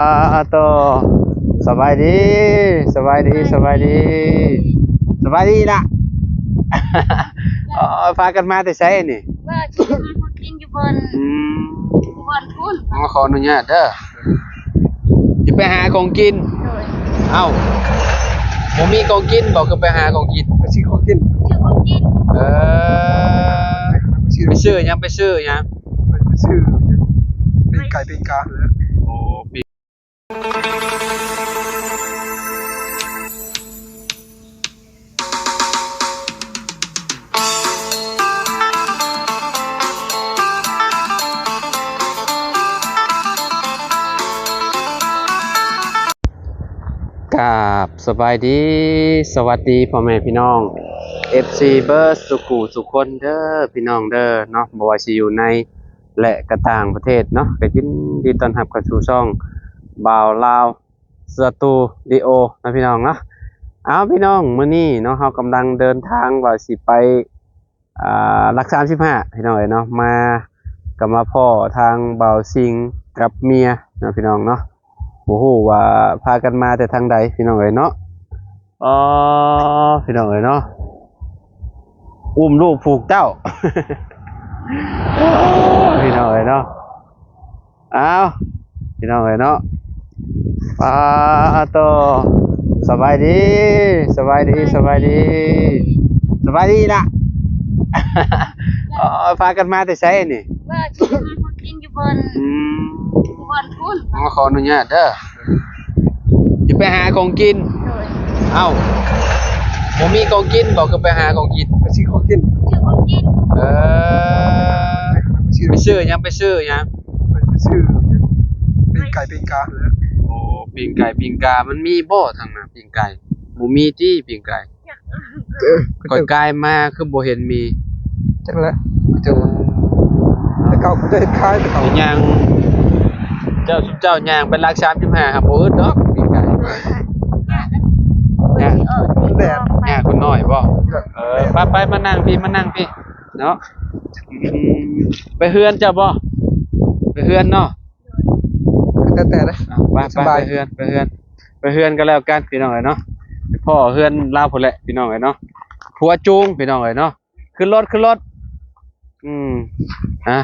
ອາໂຕ ສະບາຍດີ ສະບາຍດີ ສະບາຍດີ ສະບາຍດີລະ. ອໍ ພາກັນມາແຕ່ໃສນີ້? ວ່າຊິໄປຫາຂອງກິນຢູ່ບ່ອນ ອືມ ຢູ່ບ່ອນພຸ້ນ. ຂໍອະນຸຍາດເດີ ຊິໄປຫາຂອງກິນ. ໂດຍ. ເອົ້າ ບໍ່ມີຂອງກິນບໍ? ຄືໄປຫາຂອງກິນ ໄປຊື້ຂອງກິນ ຊື້ຂອງກິນ. ເອີ ໄປຊື້ ໄປຊື້ຫຍັງ? ໄປຊື້ຫຍັງ? ໄປຊື້ ປີ້ງໄກ່ປີ້ງກາ. ໂອ້ ກາບສະບາຍດີ ສະຫວັດດີພໍ່ແມ່ພີ່ນ້ອງ ເອັຟຊີ ເບິດສູ່ຄູ່ສູ່ຄົນເດີ ພີ່ນ້ອງເດີເນາະ, ບໍ່ວ່າຊິຢູ່ໃນ ແລະ ກະຕ່າງປະເທດເນາະ, ກະຍິນດີຕ້ອນຮັບເຂົ້າສູ່ຊ່ອງບ່າວລາວສະຕູດິໂອເນາະ ພີ່ນ້ອງເນາະ. ເອົາ ພີ່ນ້ອງ ມື້ນີ້ເນາະ ເຮົາກຳລັງເດີນທາງວ່າຊິໄປ ອ່າ ຫຼັກສາມສິບຫ້າ ພີ່ນ້ອງເອີຍເນາະ, ມາ ກໍມາພໍ້ທາງບ່າວສິງກັບເມຍເນາະ ພີ່ນ້ອງເນາະ. ບໍ່ຮູ້ວ່າພາກັນມາແຕ່ທາງໃດ ພີ່ນ້ອງເອີຍເນາະ. ອໍ ພີ່ນ້ອງເອີຍເນາະ ອຸ້ມລູກຜູກເຕົ້າ ພີ່ນ້ອງເອີຍເນາະ. ອ້າວ ພີ່ນ້ອງເອີຍເນາະ ປາໂຕ ສະບາຍດີ ສະບາຍດີ ສະບາຍດີ ສະບາຍດີລະ. ອໍ ພາກັນມາແຕ່ໃສນີ້? ວ່າຊິໄປຫາຂອງກິນຢູ່ບ່ອນ ອືມ ຢູ່ບ່ອນພຸ້ນ. ຂໍອະນຸຍາດເດີ ຊິໄປຫາຂອງກິນ. ໂດຍ. ເອົ້າ ບໍ່ມີຂອງກິນບໍ? ຄືໄປຫາຂອງກິນ ໄປຊື້ຂອງກິນ ຊື້ຂອງກິນ. ເອີ ໄປຊື້ຫຍັງ? ໄປຊື້ຫຍັງ? ໄປຊື້ປີ້ງໄກ່ປີ້ງກາ. ໂອ້ ປີ້ງໄກ່ປີ້ງກາ ມັນມີບໍ່ທາງນັ້ນ? ປີ້ງໄກ່ ບໍ່ມີຕິ ປີ້ງໄກ່. ເອີ ຂ້ອຍກາຍມາຄືບໍ່ເຫັນມີ. ຈັກແຫຼະ ແຕ່ເກົ່າເຂົາເຈົ້າເຮັດຂາຍແຕ່ເກົ່າ. ຍ່າງ ເຈົ້າ ຊຸມເຈົ້າຍ່າງໄປຫຼັກສາມສິບຫ້າ ຫາບໍ່ອຶດດອກປີ້ງໄກ່. ຍາກ ແດດ ຍາກຄົນນ້ອຍບໍ? ເອີ ໄປໆ ມານັ່ງພີ້ ມານັ່ງພີ້ເນາະ. ອືມ ໄປເຮືອນເຈົ້າບໍ? ໄປເຮືອນເນາະ. ແຕ່ແຕ່ເດ້ ເອົາ ໄປ ໄປ ສະບາຍ ໄປເຮືອນ ໄປເຮືອນ ໄປເຮືອນກໍແລ້ວກັນ ພີ່ນ້ອງເອີຍເນາະ. ພໍ້ເຮືອນລາວພຸ້ນແຫຼະ ພີ່ນ້ອງເອີຍເນາະ ຜົວຈູງ ພີ່ນ້ອງເອີຍເນາະ. ຂຶ້ນລົດ ຂຶ້ນລົດ. ອືມ ອ່ະ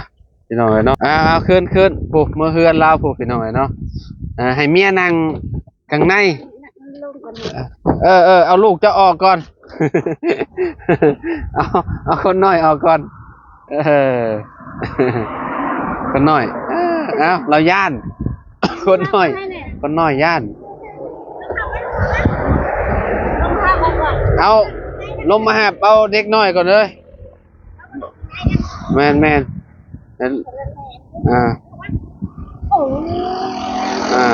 ພີ່ນ້ອງເອີຍເນາະ ອ່າ ເອົາ ຂຶ້ນ ຂຶ້ນ ພຸ້ນ ເມືອເຮືອນລາວພຸ້ນ ພີ່ນ້ອງເອີຍເນາະ. ອ່າ ໃຫ້ເມຍນັ່ງຂ້າງໃນ. ເອີ ເອີ ເອົາລູກເຈົ້າອອກກ່ອນ ເອົາ ເອົາຄົນນ້ອຍອອກກ່ອນ. ເອີ ຄົນນ້ອຍ ເອີ ເອົາ ລາວຢ້ານ ຄົນນ້ອຍ ຄົນນ້ອຍຢ້ານ. ເອົາ ລົງມາຮັບເອົາເດັກນ້ອຍກ່ອນເດີ. ແມ່ນໆ ເຫັນ ອ່າ ອ່າ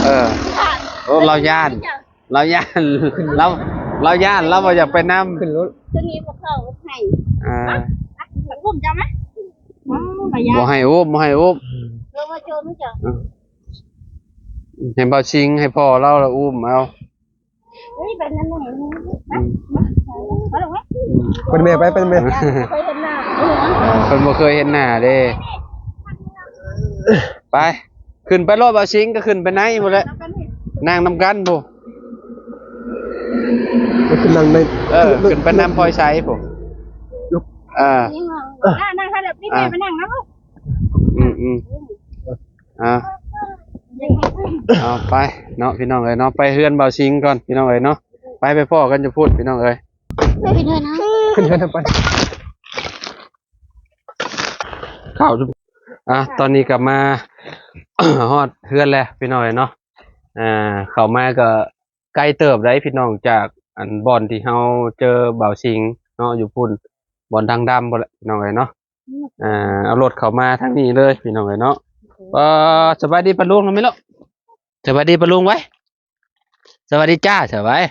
ເອີ ໂອ້ ລາວຢ້ານ ລາວຢ້ານ ລາວ ລາວຢ້ານ ລາວບໍ່ຢາກໄປນຳ. ຂຶ້ນລົດ ຄືນີ້ພວກເຂົາໃຫ້ ອ່າ ອຸ້ມເຈົ້າໄໝ? ບໍ່ໃຫ້ອຸ້ມ ບໍ່ໃຫ້ອຸ້ມ. ເອີ ມາໂຈນເຈົ້າ ໃຫ້ບ່າວສິງ ໃຫ້ພໍ່ລາວລະອຸ້ມເອົາ. ເອີຍ ໄປນຳແມ່ ອືມ ມາ ມາ ມາ ໄປນຳແມ່ ໄປນຳແມ່ ໄປເຫັນໜ້າ ເອີ ເພິ່ນບໍ່ເຄີຍເຫັນໜ້າເດ້. ໄປ ຂຶ້ນໄປໂລດ ບ່າວສິງກໍຂຶ້ນໄປໃນພຸ້ນແຫຼະ ນັ່ງນຳກັນພຸ້ນ. ໄປຂຶ້ນນັ່ງໃນ ເອີ ຂຶ້ນໄປນຳພອຍໃສພຸ້ນ. ເອີ ນັ່ງ ນັ່ງ ນັ່ງ ໄປນັ່ງນຳລູກ. ອືມໆ ອ່າ ເອົາໄປເນາະ ພີ່ນ້ອງເອີຍເນາະ. ໄປເຮືອນບ່າວສິງກ່ອນ ພີ່ນ້ອງເອີຍເນາະ. ໄປ ໄປພໍ້ກັນຢູ່ພຸ້ນ ພີ່ນ້ອງເອີຍ. ໄປເດີນນະ ຂຶ້ນເຮືອນໄປ. ເຂົ້າ ອ່າ ຕອນນີ້ກໍມາຮອດເຮືອນແລ້ວ ພີ່ນ້ອງເອີຍເນາະ. ອ່າ ເຂົ້າມາກໍໄກເຕີບໃດ໋ ພີ່ນ້ອງ ຈາກອັນບ່ອນທີ່ເຮົາເຈີບ່າວສິງເນາະ ຢູ່ພຸ້ນ ບ່ອນທາງດຳພຸ້ນແຫຼະ ພີ່ນ້ອງເອີຍເນາະ. ອ່າ ເອົາລົດເຂົ້າມາທາງນີ້ເລີຍ ພີ່ນ້ອງເອີຍເນາະ. ເອີ ສະບາຍດີປ້າລຸງນຳແມ່ເນາະ. ສະບາຍດີປ້າລຸງໄວ້. ສະບາຍດີຈ້າ ສະບາຍ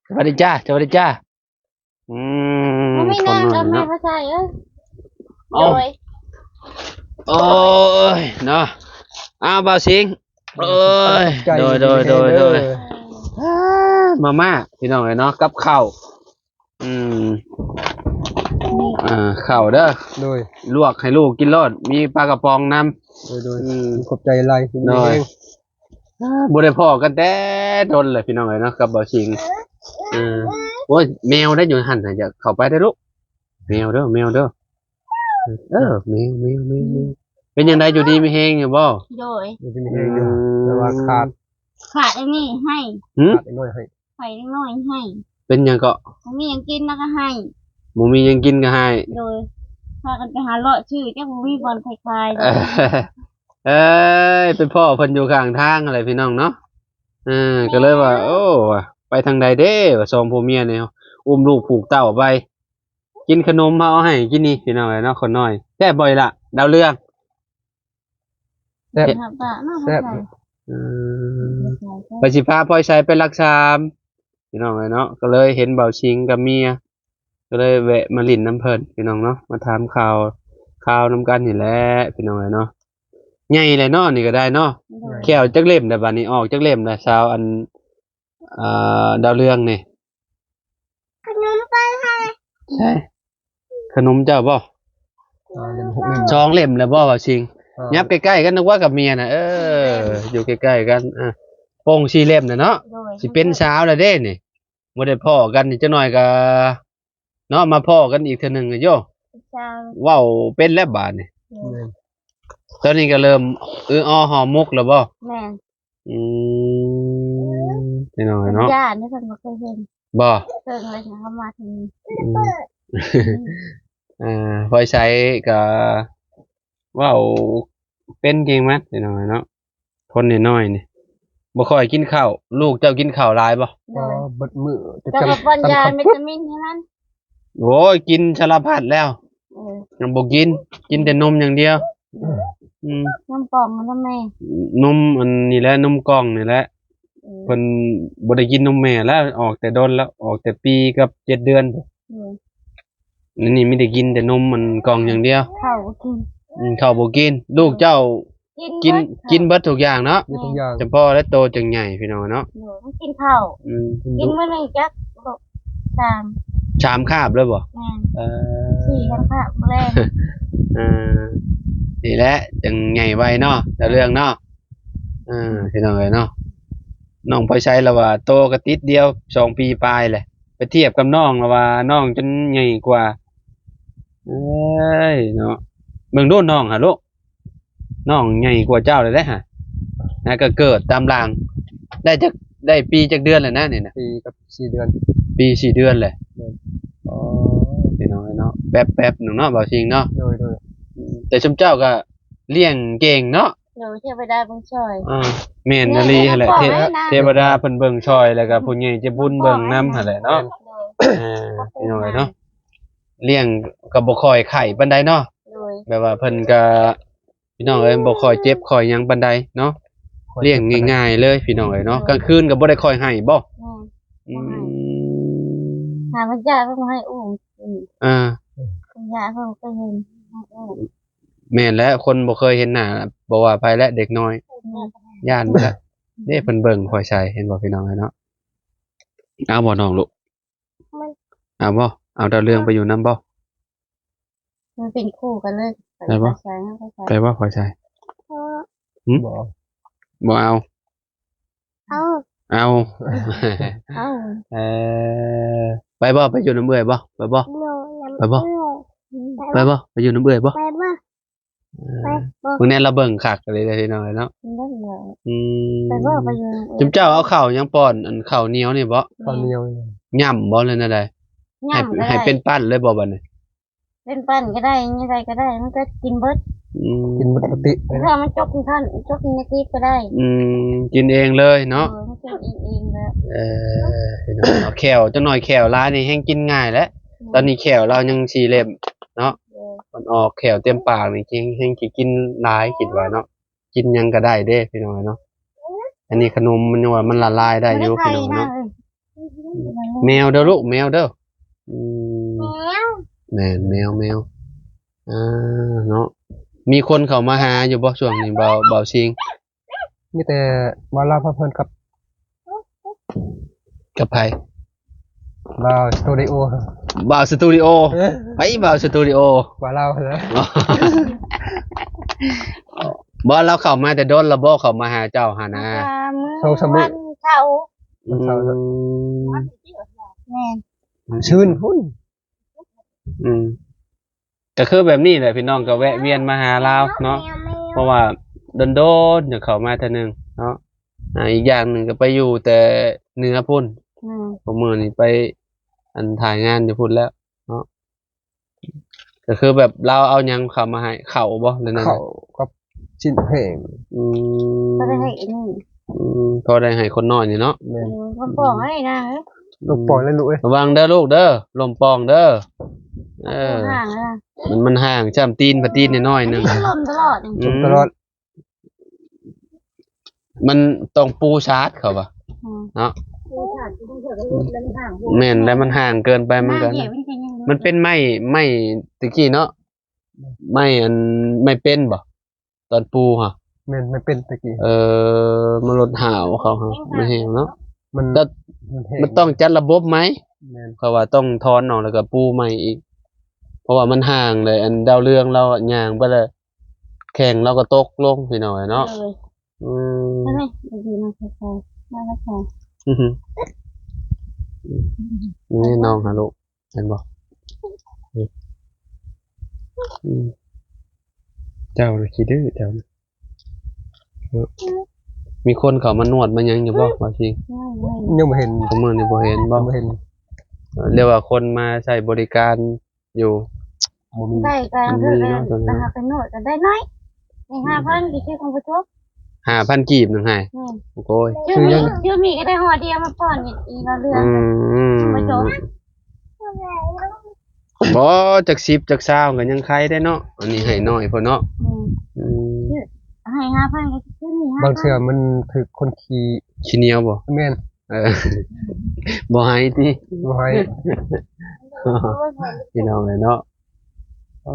ສະບາຍດີຈ້າ ສະບາຍດີຈ້າ. ອືມ ບໍ່ມີນາງກັບແມ່ພາໄຊເອີຍ. ໂອ້ຍ ໂອ້ຍເນາະ. ອ້າວ ບ່າວສິງ ໂອ້ຍ ໂດຍ ໂດຍ ໂດຍ ໂດຍ. ມາມ່າ ພີ່ນ້ອງເອີຍເນາະ ກັບເຂົ້າ. ອືມ ອ່າ ເຂົ້າເດີ ໂດຍ ລວກໃຫ້ລູກກິນໂລດ ມີປາກະປ໋ອງນຳ ໂດຍ ໂດຍ ອືມ ຂອບໃຈຫຼາຍ ໂດຍ ບໍ່ໄດ້ພໍ້ກັນແຕ່ດົນແລ້ວພີ່ນ້ອງເອີຍເນາະ ກັບບ່າວສິງ ເອີ ໂອ້ຍ ແມວໄດ້ຢູ່ຫັ້ນນະ ຢ່າເຂົ້າໄປເດີລູກ ແມວເດີ ແມວເດີ ເອີ ແມວ ແມວ ແມວ ແມວ ເປັນຈັ່ງໃດ ຢູ່ດີມີແຮງຢູ່ບໍ່? ໂດຍ ຢູ່ດີມີແຮງຢູ່ ອືມ ແຕ່ວ່າຂາດ ຂາດອັນນີ້ໃຫ້ ຫື? ຂາດເດັກນ້ອຍໃຫ້ ໃຫ້ເດັກນ້ອຍໃຫ້ ເປັນຫຍັງເກາະ? ບໍ່ມີຫຍັງກິນແລ້ວກໍໃຫ້ ບໍ່ມີຫຍັງກິນກໍໃຫ້ ໂດຍ ພາກັນໄປຫາເລາະຊື້ ຈັກບໍ່ມີບ່ອນໃຜຂາຍ ເອີຍ ໄປພໍ້ເພິ່ນຢູ່ຂ້າງທາງຫັ້ນແຫຼະພີ່ນ້ອງເນາະ ເອີ ກໍເລີຍວ່າ ໂອ້ ວ່າໄປທາງໃດເດ້ ວ່າສອງຜົວເມຍນີ້ ອຸ້ມລູກຜູກເຕົ້າໄປ ກິນຂະໜົມເຮົາເອົາໃຫ້ກິນນີ້ພີ່ນ້ອງເອີຍເນາະ ຄົນນ້ອຍ ແຊບບໍ່ອີ່ຫຼະ ດາວເຮືອງ? ແຊບ ແຊບ ອືມ ແຊບ ໄປຊິພາພອຍໄຊໄປລັກຊາມ ພີ່ນ້ອງເອີຍເນາະ ກໍເລີຍເຫັນບ່າວສິງກັບເມຍ ກໍເລີຍແວະມາຫຼິ້ນນຳເພິ່ນພີ່ນ້ອງເນາະ ມາຖາມຂ່າວຄາວນຳກັນນີ້ແຫຼະພີ່ນ້ອງເອີຍເນາະ ໃຫຍ່ແລ້ວເນາະ ນີ້ກໍໄດ້ເນາະ ໂດຍ ແຂ້ວຈັກເຫຼັ້ມແລ້ວ ບາດນີ້ອອກຈັກເຫຼັ້ມແລ້ວ ສາວ ອັນ ອ່າ ດາວເຮືອງນີ້ ຂະໜົມໄປໃຫ້ ໃຊ່ ຂະໜົມເຈົ້າບໍ່? ອ່າ ເຫຼັ້ມຫົກເຫຼັ້ມ ສອງເຫຼັ້ມແລ້ວບໍ່ ບ່າວສິງ? ອ່າ ຍັບໃກ້ໆກັນ ນຶກວ່າກັບເມຍນະ ເອີ ຢູ່ໃກ້ໆກັນ ອ່າ ໂປ່ງສີ່ເຫຼັ້ມນະເນາະ ໂດຍ ຊິເປັນສາວແລ້ວເດ້ນີ້ ບໍ່ໄດ້ພໍ້ກັນນີ້ ຈັກໜ້ອຍກໍເນາະ ມາພໍ້ກັນອີກເທື່ອໜຶ່ງໂຍ ເປັນສາວ ເວົ້າເປັນແລ້ວບາດນີ້ ໂດຍ ຕອນນີ້ກໍເລີ່ມອືອໍຫໍມຸກແລ້ວບໍ່? ແມ່ນ ອືມ ພີ່ນ້ອງເອີຍເນາະ ຢ້ານເດ້ ເພິ່ນບໍ່ເຄີຍເຫັນ ບໍ່? ເພິ່ນເລີຍເຂົ້າມາທາງນີ້ ອືມ ອ່າ ພອຍໄຊກໍເວົ້າເປັນເກັ່ງມັນ ພີ່ນ້ອງເອີຍເນາະ ຄົນນ້ອຍໆນີ້ ບໍ່ຄ່ອຍກິນເຂົ້າ ລູກເຈົ້າກິນເຂົ້າຫຼາຍບໍ່? ໂດຍ ອໍ ເບິດມື້ ເຈົ້າກໍປ້ອນຢາວິຕາມິນໃຫ້ມັນ ໂອ້ຍ ກິນສາລະພັດແລ້ວ ເອີ ຍັງບໍ່ກິນ ກິນແຕ່ນົມຢ່າງດຽວ ອືມ ອືມ ນົມກ່ອງນະແມ່ ນົມອັນນີ້ແຫຼະ ນົມກ່ອງນີ້ແຫຼະ ເອີ ເພິ່ນບໍ່ໄດ້ກິນນົມແມ່ແລ້ວ ອອກແຕ່ດົນແລ້ວ ອອກແຕ່ປີກັບເຈັດເດືອນ ເອີ ອັນນີ້ມີແຕ່ກິນແຕ່ນົມອັນກ່ອງຢ່າງດຽວ ເຂົ້າບໍ່ກິນ ອືມ ເຂົ້າບໍ່ກິນ ລູກເຈົ້າ ກິນ ກິນເບິດ ກິນເບິດທຸກຢ່າງເນາະ ມີທຸກຢ່າງ ຈຳເພາະແລະໂຕຈັ່ງໃຫຍ່ພີ່ນ້ອງເນາະ ໂດຍ ມັນກິນເຂົ້າ ອືມ ກິນມື້ໜຶ່ງຈັກສາມ ສາມຄາບເລີຍບໍ່? ແມ່ນ ເອີ ສີ່ສາມຄາບມື້ແລງ ເອີ ນີ້ແຫຼະຈັ່ງໃຫຍ່ໄວເນາະ ດາວເຮືອງເນາະ ເອີ ພີ່ນ້ອງເອີຍເນາະ ນ້ອງພອຍໄຊລະວ່າໂຕກໍຕິດດຽວ ສອງປີປາຍແຫຼະ ໄປທຽບກັບນ້ອງລະວ່ານ້ອງຈົນໃຫຍ່ກວ່າ ເອີຍເນາະ ເບິ່ງດູນ້ອງຫາລູກ ນ້ອງໃຫຍ່ກວ່າເຈົ້າແລ້ວເດ້ຫະ ນະ ກໍເກີດຕາມຫຼັງ ໄດ້ຈັກ ໄດ້ປີຈັກເດືອນແລ້ວນະນີ້ນະ? ປີກັບສີ່ເດືອນ ປີສີ່ເດືອນແຫຼະ ແມ່ນ ອໍ ພີ່ນ້ອງເອີຍເນາະ ແປັບໆໜຶ່ງເນາະ ບ່າວສິງເນາະ ໂດຍໆ ອືມ ແຕ່ຊຸມເຈົ້າກໍລ້ຽງເກັ່ງເນາະ ໂດຍ ເທວະດາເບິ່ງຊ່ອຍ ອ່າ ແມ່ນອີ່ຫຼີຫັ້ນແຫຼະ ແມ່ນ ເທ ແມ່ນ ເທວະດາເພິ່ນເບິ່ງຊ່ອຍ ແລ້ວກໍຜູ້ໃຫຍ່ໃຈບຸນເບິ່ງນຳຫັ້ນແຫຼະເນາະ ໂດຍ ອ່າ ພີ່ນ້ອງເອີຍເນາະ ລ້ຽງກໍບໍ່ຄ່ອຍໄຂ້ປານໃດເນາະ ໂດຍ ແບບວ່າເພິ່ນກໍ ພີ່ນ້ອງເອີຍ ບໍ່ຄ່ອຍເຈັບຄ່ອຍຫຍັງປານໃດເນາະ ລ້ຽງງ່າຍໆເລີຍພີ່ນ້ອງເອີຍເນາະ ກາງຄືນກໍບໍ່ໄດ້ຄ່ອຍໄຫ້ບໍ່? ແມ່ນ ອືມ ບໍ່ໄຫ້ ຫາມັນຢາກເພິ່ນບໍ່ໃຫ້ອຸ້ມ ອ່າ ຢາກເພິ່ນບໍ່ເຄີຍເຫັນ ແມ່ນແຫຼະ ຄົນບໍ່ເຄີຍເຫັນໜ້າ ບໍ່ວ່າໃຜແຫຼະ ເດັກນ້ອຍ ແມ່ນ ຢ້ານໝົດແຫຼະ ເດ້ ເພິ່ນເບິ່ງຄ່ອຍໃສ່ ເຫັນບໍ່ພີ່ນ້ອງເອີຍເນາະ ເອົາບໍ່ນ້ອງລູກ? ມັນ ເອົາບໍ່? ເອົາດາວເຮືອງໄປຢູ່ນຳບໍ່? ມັນເປັນຄູ່ກັນເລີຍ ໄປບໍ່? ໄປໃສ ໄປໃສ ໄປບໍ່? ໄປໃສ? ຫຶ? ບໍ່ ບໍ່ເອົາ ເອົາ ເອົາ ເອົາ ເອີ ໄປບໍ່? ໄປຢູ່ນຳເອື້ອຍບໍ່? ໄປບໍ່? ໄປບໍ່? ໄປບໍ່? ໄປຢູ່ນຳເອື້ອຍບໍ່? ໄປບໍ່? ເອີ ເບິ່ງແນ່ ລະເບິ່ງຄັກອີ່ຫຼີເດ້ພີ່ນ້ອງເອີຍເນາະ ເບິ່ງເນາະ ອືມ ໄປບໍ່ ໄປຢູ່ນຳເອື້ອຍ ຈຸມເຈົ້າເອົາເຂົ້າຫຍັງປ້ອນ ອັນເຂົ້າໜຽວນີ້ບໍ? ເຂົ້າໜຽວ ຫຍ້ຳບໍ ຫຼືແນວໃດ? ຫຍ້ຳ ໃຫ້ ໃຫ້ເປັນປັ້ນເລີຍບໍບັດນີ້? ເປັນປັ້ນກໍໄດ້ ແນວໃດກໍໄດ້ ມັນກໍກິນເບິດ ອືມ ກິນເບິດປົກກະຕິ ຖ້າມັນຈົກມັນຄັນ ຈົກໃນຕິບກໍໄດ້ ອືມ ກິນເອງເລີຍເນາະ ເອີ ມັນກິນເອງເອງແລ້ວ ເອີ ພີ່ນ້ອງເນາະ ແຂ້ວ ຈັກໜ້ອຍແຂ້ວຫຼາຍນີ້ແຮ່ງກິນງ່າຍແຫຼະ ອືມ ຕອນນີ້ແຂ້ວລາວຍັງສີ່ເຫຼັ້ມເນາະ ເອີ ມັນອອກແຂ້ວເຕັມປາກນີ້ ແຮ່ງ ແຮ່ງຊິກິນຫຼາຍ ຄິດວ່າເນາະ ກິນຫຍັງກໍໄດ້ເດ້ພີ່ນ້ອງເນາະ ອັນນີ້ຂະໜົມມັນຍັງວ່າມັນລະລາຍໄດ້ຢູ່ ພີ່ນ້ອງເນາະ ແມວເດີລູກ ແມວເດີ ອືມ ແມວ ແມ່ນ ແມວ ແມວ ອ່າ ເນາະ ມີຄົນເຂົ້າມາຫາຢູ່ບໍ່ຊ່ວງນີ້ ບ່າວ ບ່າວຊິງ? ມີແຕ່ບ່າວລາວພາເພິ່ນກັບ ກັບໃຜ? ບ່າວສະຕູດິໂອ ບ່າວສະຕູດິໂອ ເອີ ໃຜບ່າວສະຕູດິໂອ? ບ່າວລາວຫັ້ນນະ. ບໍ່ ລາວເຂົ້າມາແຕ່ດົນແລ້ວບໍ່? ເຂົ້າມາຫາເຈົ້າຫັ້ນນະ ສອງສາມມື້ ເຂົ້າ ອືມ ແມ່ນ ຊື່ນພຸ້ນ. ອືມ ກໍຄືແບບນີ້ແຫຼະພີ່ນ້ອງ ກໍແວະວຽນມາຫາລາວເນາະ ເພາະວ່າດົນໆຈະເຂົ້າມາເທື່ອໜຶ່ງເນາະ. ອ່າ ອີກຢ່າງໜຶ່ງກໍໄປຢູ່ແຕ່ເໜືອພຸ້ນ ອືມ ພວກມື້ນີ້ໄປ ອັນ ຖ່າຍງານຢູ່ພຸ້ນແລ້ວເນາະ. ກໍຄືແບບລາວເອົາຫຍັງເຂົ້າມາໃຫ້ ເຂົ້າບໍ່ ຫຼືແນວໃດ? ເຂົ້າກັບຊີ້ນແຫ້ງ. ອືມ ພໍໄດ້ໃຫ້ອັນນີ້ ອືມ ພໍໄດ້ໃຫ້ຄົນນ້ອຍນີ້ເນາະ. ແມ່ນ ເອີ ລົມປ່ອງໄດ້ນະ ເອີ ລົມປ່ອງເລີຍລູກເອີຍ. ລະວັງເດີລູກເດີ ລົມປ່ອງເດີ. ເອີ ມັນ ມັນຫ່າງຊ້ຳ ຕີນ ພະຕີນນ້ອຍໆໜຶ່ງ ມັນລົມຕະຫຼອດ ອືມ ລົມຕະຫຼອດ. ມັນຕ້ອງປູສາດເຂົາວ່າ ອືມ ເນາະ ປູສາດ ແມ່ນ ແລ້ວມັນຫ່າງເກີນໄປ ມັນກໍ ມັນເປັນໄມ້ ໄມ້ຕະກີ້ເນາະ ໄມ້ອັນ ໄມ້ເປັນບໍ່ ຕອນປູຫະ? ແມ່ນ ໄມ້ເປັນຕະກີ້ ເອີ ມັນລົດຫາວເຂົາຫະ ມັນແຫ້ງເນາະ ມັນ ມັນແຫ້ງ ມັນຕ້ອງຈັດລະບົບໃໝ່. ແມ່ນ ເຂົາວ່າຕ້ອງຖອນອອກ ແລ້ວກໍປູໃໝ່ອີກ ເພາະວ່າມັນຫ່າງເລີຍ. ອັນດາວເຮືອງລາວຍ່າງໄປແລ້ວ ແຂ້ງລາວກໍຕົກລົງພີ່ນ້ອງເອີຍເນາະ. ເອີ ອືມ ມາແມ່ ມາແມ່ ມາແມ່ ມາແມ່ ອືຮຶ ນີ້ນ້ອງຫາລູກ ເຫັນບໍ່? ອືມ ເຈົ້ານະຂີ້ດື້ເຈົ້ານະ. ເນາະ ມີຄົນເຂົ້າມານວດມາຫຍັງຢູ່ບໍ່? ບໍ່ ວ່າຊິ ຍັງ ຍັງບໍ່ເຫັນ ຊຸມື້ນີ້ບໍ່ເຫັນບໍ່? ຍັງບໍ່ເຫັນ ເອີ ຫຼືວ່າຄົນມາໃຊ້ບໍລິການ ຢູ່ ບໍ່ມີ ໄດ້ກໍ ມັນມີເນາະ ເອີ ຕອນນີ້ ໄປຫາໄປນວດກໍໄດ້ໜ້ອຍ ໄດ້ຫ້າພັນ ກໍຄືຂອງປະທົບ ຫ້າພັນກີບໜຶ່ງໃຫ້ ແມ່ນ ໂອ້ຍ ຊື່ມີ ຊື່ມີກໍໄດ້ຫໍ່ດຽວມາປ້ອນອີກ ອີກເລື່ອງ ອືມ ປະທົບ ບໍ່ ຈັກສິບຈັກຊາວກໍຍັງໄຄໄດ້ເນາະ ອັນນີ້ໃຫ້ໜ້ອຍໂພດເນາະ ອືມ ອືມ ໃຫ້ຫ້າພັນກໍຄືມີຫ້າພັນ ບາງເທື່ອມັນຖືກຄົນຂີ້ ຂີ້ໜຽວບໍ່? ແມ່ນ ເອີ ບໍ່ໃຫ້ຕິ ບໍ່ໃຫ້ ພີ່ນ້ອງເອີຍເນາະ ເອີ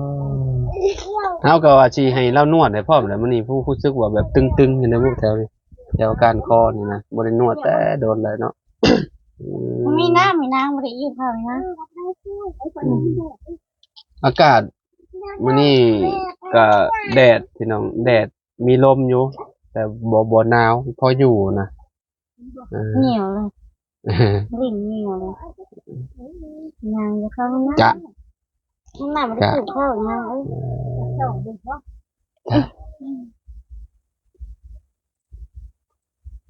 ເຮົາກໍວ່າຊິໃຫ້ລາວນວດໃຫ້ພ້ອມແຫຼະ ມື້ນີ້ຮູ້ ຮູ້ສຶກວ່າແບບຕຶງໆຢູ່ໃນບຸແຖວນີ້ ແຖວກ້ານຄໍນີ້ນະ ບໍ່ໄດ້ນວດແຕ່ດົນແລ້ວເນາະ ອືມ ມີນາ ມີນາ ບໍ່ໄດ້ອີບເຂົານະ ອືມ ອາກາດມື້ນີ້ກໍແດດ ພີ່ນ້ອງ ແດດ ມີລົມຢູ່ ແຕ່ບໍ່ ບໍ່ໜາວ ພໍຢູ່ນະ ເອີ ໜຽວເລີຍ ຫຼິ້ນໜຽວເລີຍ ຍ່າງຈະເຂົ້າຫ້ອງນ້ຳ ຈະ ຫ້ອງນ້ຳບໍ່ໄດ້ ຈະ ກິນເຂົ້າຫຍັງ ເອີ ເອີ ຈະ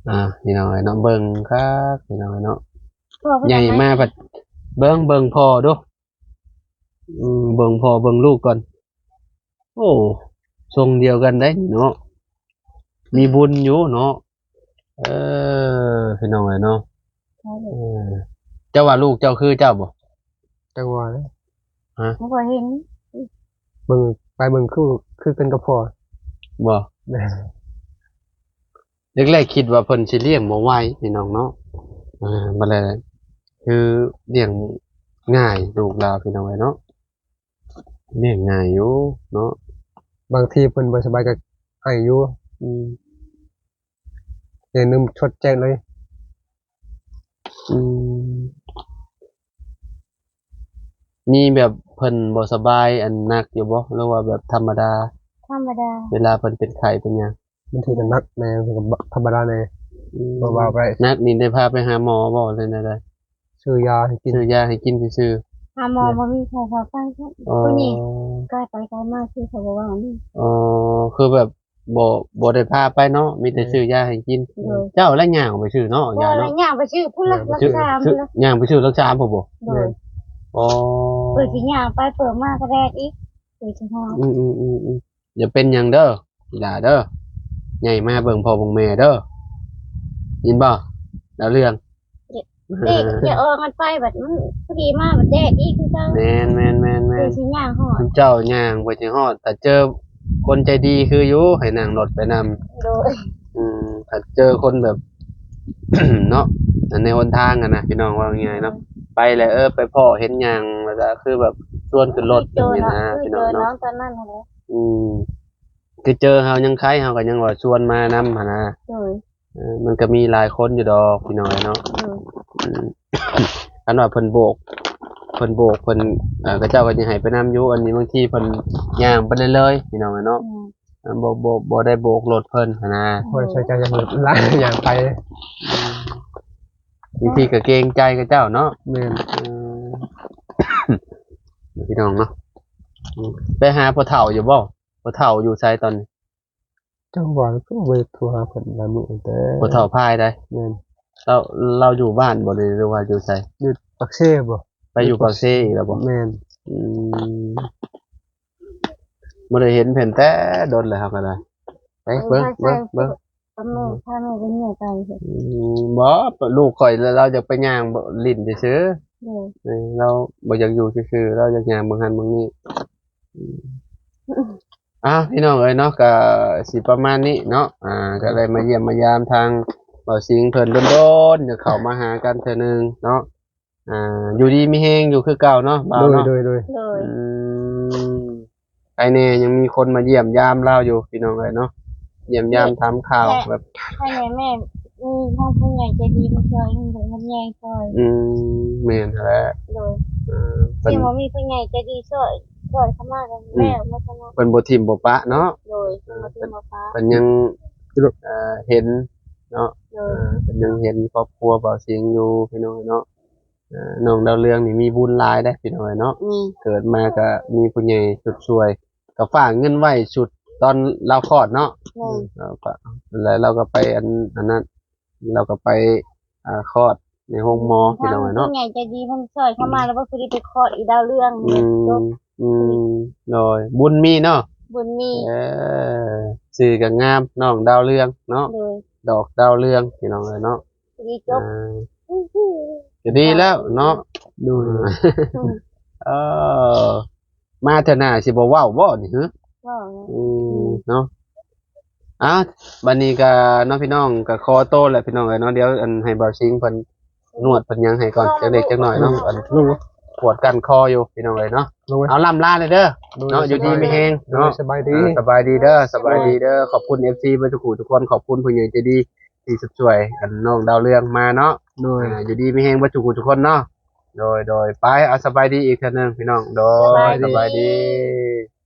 ອ່າ ພີ່ນ້ອງເອີຍເນາະ ເບິ່ງຄັກ ພີ່ນ້ອງເອີຍເນາະ ໃຫຍ່ມາພັດ ເບິ່ງ ເບິ່ງພໍ່ດູ ອືມ ເບິ່ງພໍ່ເບິ່ງລູກກ່ອນ ໂອ້ ຊົງດຽວກັນໄດ໋ນີ້ເນາະ ມີບຸນຢູ່ເນາະ ເອີ ພີ່ນ້ອງເອີຍເນາະ ເອີ ເຈົ້າວ່າລູກເຈົ້າຄືເຈົ້າບໍ່? ຈັກວ່າແຫຼະ ຮະ ບໍ່ເຫັນ ເບິ່ງ ໄປເບິ່ງຄື ຄືກັນກັບພໍ່ ບໍ່? ແມ່ນ ແລກໆຄິດວ່າເພິ່ນຊິລ້ຽງບໍ່ໄຫວພີ່ນ້ອງເນາະ ເອີ ບັດແລ້ວຄືລ້ຽງງ່າຍລູກລາວພີ່ນ້ອງເອີຍເນາະ ລ້ຽງງ່າຍຢູ່ເນາະ ບາງທີເພິ່ນບໍ່ສະບາຍກໍໄອຢູ່ ອືມ ຢ່າລືມຊົດແຈ້ງເລີຍ ອືມ ມີແບບເພິ່ນບໍ່ສະບາຍອັນໜັກຢູ່ບໍ່ ຫຼືວ່າແບບທຳມະດາ? ທຳມະດາ ເວລາເພິ່ນເປັນໄຂ້ເປັນຫຍັງ ບາງທີກໍໜັກແດ່ ບາງທີກໍທຳມະດາແດ່ ອືມ ບໍ່ວ່າໄປ ໜັກນີ້ໄດ້ພາໄປຫາໝໍບໍ່ ຫຼືແນວໃດ? ຊື້ຢາໃຫ້ກິນ ຊື້ຢາໃຫ້ກິນຊື່ໆ ຫາໝໍບໍ່ມີໃຜພາໄປ ອໍ ຜູ້ນີ້ກາຍໄປກາຍມາ ຄືເຂົາບໍ່ວ່ານີ້ ອໍ ຄືແບບບໍ່ ບໍ່ໄດ້ພາໄປເນາະ ມີແຕ່ ແມ່ນ ຊື້ຢາໃຫ້ກິນ ໂດຍ ເຈົ້າລະຍ່າງໄປຊື້ເນາະ ຢ່າງເນາະ ຍ່າງໄປຊື້ພຸ້ນລະ ຫຼັກສາມພຸ້ນລະ ຍ່າງໄປຊື້ຫຼັກສາມພຸ້ນບໍ່? ໂດຍ ອໍ ເປີດຊິຍ່າງໄປ ເປີດມາກໍແດດອີກ ເປີດຊິຮອດ ອືມໆໆໆ ຢ່າເປັນຫຍັງເດີ ອີຫຼ້າເດີ ໃຫຍ່ມາເບິ່ງພໍ່ເບິ່ງແມ່ເດີ ຍິນບໍ່ ດາວເຮືອງ ເດ້ ຈະອອກກັນໄປ ບັດມັນພໍດີມາ ບັດແດດອີກຄືເກົ່າ ແມ່ນໆໆໆ ຄືຊິຍ່າງຮອດ ເຈົ້າຍ່າງໄປຊິຮອດ ຖ້າເຈີຄົນໃຈດີຄືຢູ່ ໃຫ້ນັ່ງລົດໄປນຳ ໂດຍ ອືມ ຖ້າເຈີຄົນແບບ ເນາະ ໃນຫົນທາງຫັ້ນນະ ພີ່ນ້ອງ ເວົ້າງ່າຍໆເນາະ ໂດຍ ໄປແລ້ວ ເອີ ໄປພໍ້ເຫັນຫຍັງ ແລ້ວກໍຄືແບບຊວນຂຶ້ນລົດ ໂດຍ ແບບນີ້ນະ ເນາະ ພີ່ນ້ອງເນາະ ຕອນນັ້ນຫັ້ນແຫຼະ ອືມ ຄືເຈີເຮົາຍັງໄຄ ເຮົາກໍຍັງວ່າຊວນມານຳຫັ້ນນະ ໂດຍ ເອີ ມັນກໍມີຫຼາຍຄົນຢູ່ດອກ ພີ່ນ້ອງເນາະ ໂດຍ ອືມ ຄັນວ່າເພິ່ນໂບກ ພິ່ນໂບກ ເພິ່ນ ເອີ ເຂົາເຈົ້າກໍຊິໃຫ້ໄປນຳຢູ່. ອັນນີ້ບາງທີເພິ່ນຍ່າງໄປເລີຍໆ ພີ່ນ້ອງເອີຍເນາະ. ແມ່ນ ອ່າ ບໍ່ ບໍ່ ບໍ່ໄດ້ໂບກລົດເພິ່ນຫັ້ນນະ. ໂດຍ ໂອ້ຍ ໃສ່ໃຈຍັງຫຼາຍ ຍ່າງໄປ. ອືມ ບາງທີກໍເກງໃຈເຂົາເຈົ້າເນາະ. ແມ່ນ ເອີ ພີ່ນ້ອງເນາະ. ອືມ ໄປຫາພໍ່ເຖົ້າຢູ່ບໍ່? ພໍ່ເຖົ້າຢູ່ໃສຕອນນີ້? ຈັງຫວະ ຄືບໍ່ໄດ້ໂທຫາເພິ່ນຫຼາຍມື້ແຕ່ ພໍ່ເຖົ້າພາຍໃດ. ແມ່ນ ລາວ ລາວຢູ່ບ້ານບໍ່ ຫຼືວ່າຢູ່ໃສ? ຢູ່ປາກເຊບໍ່? ໄປຢູ່ປາກເຊອີກແລ້ວບໍ່? ແມ່ນ ອືມ ບໍ່ໄດ້ເຫັນເພິ່ນແຕ່ດົນແລ້ວ ເຮົາກໍໄດ້. ໄປເບິ່ງ ເອີ ເບິ່ງ ເບິ່ງ ພາແມ່ ພາແມ່ໄປເຫື່ອໄກ່. ອືມ ບໍ່ ລູກຂ້ອຍລາວຢາກໄປຍ່າງຫຼິ້ນຊື່ໆ. ໂດຍ ເອີ ລາວບໍ່ຢາກຢູ່ຊື່ໆ ລາວຢາກຍ່າງເບິ່ງຫັ້ນເບິ່ງນີ້. ອືມ ອ່າ ພີ່ນ້ອງເອີຍເນາະ ກໍຊິປະມານນີ້ເນາະ. ອ່າ ກໍໄດ້ມາຢ້ຽມມາຢາມທາງບ່າວສິງເພິ່ນດົນໆ ຈະເຂົ້າມາຫາກັນເທື່ອໜຶ່ງເນາະ. ອ່າ ຢູ່ດີມີແຮງຢູ່ຄືເກົ່າເນາະ ບ່າວເນາະ. ໂດຍ ໂດຍ ໂດຍ ໂດຍ ອືມ ໃຄແນ່ ຍັງມີຄົນມາຢ້ຽມຢາມລາວຢູ່ ພີ່ນ້ອງເອີຍເນາະ. ຢ້ຽມຢາມຖາມຂ່າວແບບ ໃຄແນ່ແມ່ ມີທາງຜູ້ໃຫຍ່ໃຈດີມາຊ່ວຍ ເພິ່ນກໍເງິນແຍງຊ່ອຍ. ອືມ ແມ່ນຫັ້ນແຫຼະ. ໂດຍ ເອີ ເພິ່ນ ທີ່ວ່າມີຜູ້ໃຫຍ່ໃຈດີຊ່ວຍ ຊ່ວຍເຂົ້າມາກໍ ອືມ ແລ້ວໝົດເນາະ. ເພິ່ນບໍ່ຖິ້ມບໍ່ປະເນາະ. ໂດຍ ເອີ ເພິ່ນບໍ່ຖິ້ມບໍ່ປະ ເພິ່ນຍັງ ເອີ ເຫັນເນາະ. ໂດຍ ເອີ ເພິ່ນຍັງເຫັນຄອບຄົວບ່າວສິງຢູ່ ພີ່ນ້ອງເນາະ. ເອີ ນ້ອງດາວເຮືອງນີ້ມີບຸນຫຼາຍເດ້ ພີ່ນ້ອງເອີຍເນາະ. ແມ່ນ ເກີດມາກໍມີຜູ້ໃຫຍ່ຊຸດຊ່ວຍ ກໍຝາກເງິນໄວ້ຊຸດຕອນລາວຄອດເນາະ. ແມ່ນ ເອີ ແລ້ວກໍ ແລ້ວລາວກໍໄປອັນ ອັນນັ້ນ ລາວກໍໄປ ອ່າ ຄອດໃນໂຮງໝໍ ພີ່ນ້ອງເອີຍເນາະ. ຜູ້ໃຫຍ່ໃຈດີເພິ່ນຊ່ວຍເຂົ້າມາ ອືມ ແລ້ວບໍ່ພໍດີໄປຄອດອີດາວເຮືອງ. ອືມ ຈົບ ອືມ ໂດຍ ບຸນມີເນາະ ບຸນມີ. ເອີ ຊື່ກໍງາມ ນ້ອງດາວເຮືອງເນາະ. ໂດຍ ດອກດາວເຮືອງ ພີ່ນ້ອງເອີຍເນາະ. ດີຈົບ ອ່າ ກໍດີແລ້ວເນາະ. ໂດຍ ເອີ ມາເທື່ອໜ້າຊິບໍ່ເວົ້າບໍ່ນີ້ຫື? ເວົ້າ ອືມ ເນາະ. ເອົ້າ ບັດນີ້ກໍເນາະ ພີ່ນ້ອງ ກໍຂໍໂຕແຫຼະ ພີ່ນ້ອງເອີຍເນາະ. ດຽວອັນໃຫ້ບ່າວສິງເພິ່ນນວດເພິ່ນຫຍັງໃຫ້ກ່ອນ ຈັກເລັກຈັກໜ້ອຍເນາະ. ອັນ ປວດກັນຄໍຢູ່ ພີ່ນ້ອງເອີຍເນາະ. ເອົາ ລ່ຳລາເດີເນາະ. ຢູ່ດີມີແຮງເນາະ. ສະບາຍດີ ອ່າ ສະບາຍດີເດີ ສະບາຍດີເດີ. ຂອບຄຸນເອັຟຊີເບິດທຸກຜູ້ທຸກຄົນ ຂອບຄຸນຜູ້ໃຫຍ່ໃຈດີ ທີ່ຊ່ວຍອັນນ້ອງດາວເຮືອງມາເນາະ. ໂດຍ ອ່າ ຢູ່ດີມີແຮງເບິດທຸກຜູ້ທຸກຄົນເນາະ. ໂດຍ ໂດຍ ໄປ ເອົາ ສະບາຍດີອີກເທື່ອໜຶ່ງ ພີ່ນ້ອງ. ໂດຍ ສະບາຍດີ ສະບາຍດີ.